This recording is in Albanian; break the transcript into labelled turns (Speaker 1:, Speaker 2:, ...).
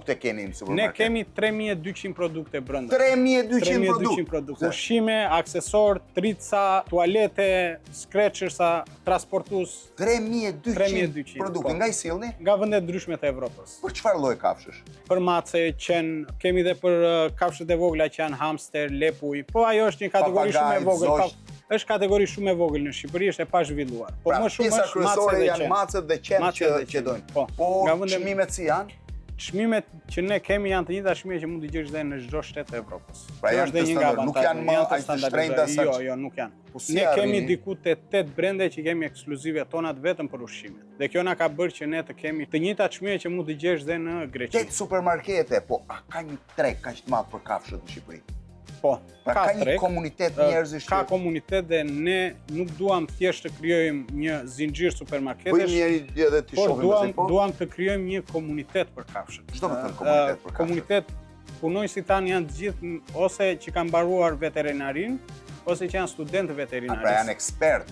Speaker 1: Produkte keni në
Speaker 2: Ne
Speaker 1: supermarket?
Speaker 2: kemi 3200 produkte brenda.
Speaker 1: 3200
Speaker 2: 3200
Speaker 1: produkte.
Speaker 2: produkte. Ushqime, aksesor, trica, tualete, scratchersa, transportues
Speaker 1: 3200
Speaker 2: 3200,
Speaker 1: produkte.
Speaker 2: po.
Speaker 1: Nga i sillni?
Speaker 2: Nga vende ndryshme të Evropës.
Speaker 1: Për çfarë lloj kafshësh?
Speaker 2: Për mace, qen, kemi dhe për kafshët e vogla që janë hamster, lepuj. Po ajo është një kategori shumë e
Speaker 1: Papagaj,
Speaker 2: vogël.
Speaker 1: zogj.
Speaker 2: Është kategori shumë e vogël në Shqipëri, është e pazhvilluar. Po
Speaker 1: Pra,
Speaker 2: më shumë
Speaker 1: pjesa
Speaker 2: është mace
Speaker 1: kryesore
Speaker 2: dhe
Speaker 1: janë
Speaker 2: qen.
Speaker 1: macet dhe qen
Speaker 2: Mace
Speaker 1: që
Speaker 2: dhe
Speaker 1: që
Speaker 2: qen,
Speaker 1: dojnë.
Speaker 2: po.
Speaker 1: Po
Speaker 2: Nga vende-
Speaker 1: çmimet si janë?
Speaker 2: Çmimet që ne kemi janë të njëjta çmime që mund të gjesh dhe në çdo shtet të Evropës.
Speaker 1: Pra
Speaker 2: Kjo
Speaker 1: janë
Speaker 2: është dhe
Speaker 1: të
Speaker 2: një nga
Speaker 1: standard, nuk janë
Speaker 2: avantazhet,
Speaker 1: më
Speaker 2: janë të
Speaker 1: aq të shtrenjta
Speaker 2: standardizuara.
Speaker 1: sa
Speaker 2: Jo,
Speaker 1: që-
Speaker 2: jo, nuk janë.
Speaker 1: Po si
Speaker 2: Ne kemi
Speaker 1: arrini?
Speaker 2: diku te 8 brende që kemi ekskluzive tonat vetëm për ushqimet. Dhe kjo na ka bërë që ne të kemi të njëjta çmime që mund të gjesh dhe në Greqi.
Speaker 1: 8 supermarkete, po a ka një treg kaq të madh për kafshët në Shqipëri?
Speaker 2: Po,
Speaker 1: Pra
Speaker 2: ka
Speaker 1: ka një
Speaker 2: treg,
Speaker 1: komunitet njerëzish
Speaker 2: Ka
Speaker 1: që
Speaker 2: komunitet dhe ne nuk duam thjesht të krijojmë një zinxhir
Speaker 1: bëjmë
Speaker 2: supermarketesh,
Speaker 1: njëri edhe ti
Speaker 2: por
Speaker 1: shohim
Speaker 2: duam
Speaker 1: pastaj, po.
Speaker 2: duam të krijojmë një komunitet për kafshët.
Speaker 1: Ç'do të thënë komunitet për kafshët?
Speaker 2: Komunitet punonjësit tanë janë të gjithë ose që kanë mbaruar veterinarin, ose që janë studentë
Speaker 1: A,
Speaker 2: veterinarisë.
Speaker 1: pra janë ekspert.